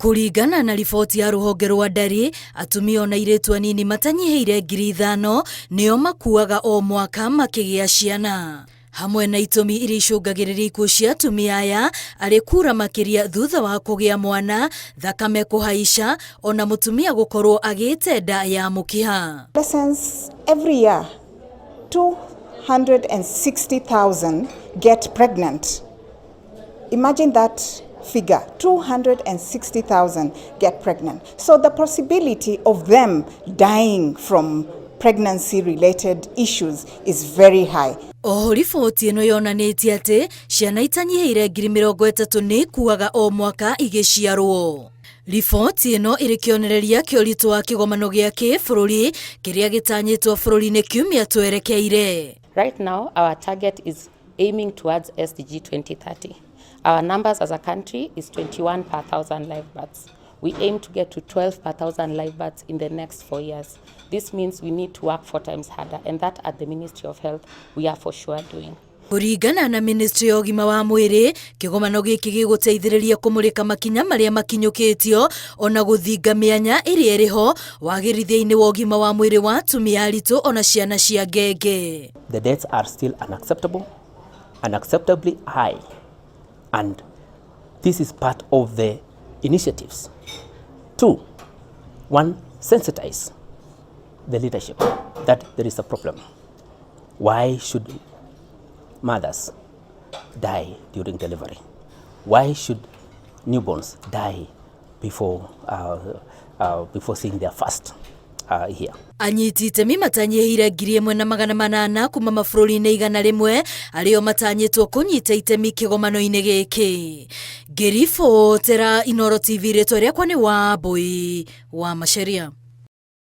Kũringana na riboti ya rũhonge rwa ndari, atumia ona airĩtu anini matanyihĩire 5,000 nĩo makuaga o mwaka makĩgĩa ciana. Hamwe na itũmi iria icũngagĩrĩria ikuũ cia atumia aya arĩ kura makĩria thutha wa kũgĩa mwana, thakame kũhaica, ona mũtumia gũkorwo agĩte nda ya mũkiha. Adolescents every year 260,000 get pregnant. Imagine that figure, 260,000 get pregnant. So the possibility of them dying from pregnancy related issues is very high. Oho riboti ĩno yonanĩtie atĩ ciana itanyihĩire 30,000 nĩ ikuaga o mwaka igĩciarwo. Riboti ĩno ĩrĩ kĩonereria kĩa ũritũ wa kĩgomano gĩa kĩbũrũri kĩrĩa gĩtanyĩtwo bũrũri-inĩ kiumia twerekeire. Right now, our target is aiming towards SDG 2030. Our numbers as a country is 21 per thousand live births. We aim to get to 12 per thousand live births in the next 4 years. This means we need to work four times harder, and that at the Ministry of Health, we are for sure doing. Kũringana na ministry ya ũgima wa mwĩrĩ, kĩgomano gĩkĩ gĩgũteithĩrĩria kũmũrĩka makinya marĩa makinyũkĩtio ona gũthinga mĩanya ĩrĩa ĩrĩ ho wagĩrithia-inĩ wa ũgima wa mwĩrĩ wa atumia aritũ ona ciana cia ngenge. The deaths are still unacceptable, unacceptably high, and this is part of the initiatives to, one, sensitize the leadership that there is a problem. Why should mothers die during delivery? Why should newborns die before seeing their first year? Anyiti itemi matanyihĩire 1,800 kuma mabũrũri-inĩ 100 arĩo matanyĩtwo kũnyita itemi kĩgomano-inĩ gĩkĩ. Ngĩribotera Inooro TV, rĩtwa rĩakwa nĩ Wambui wa Macharia.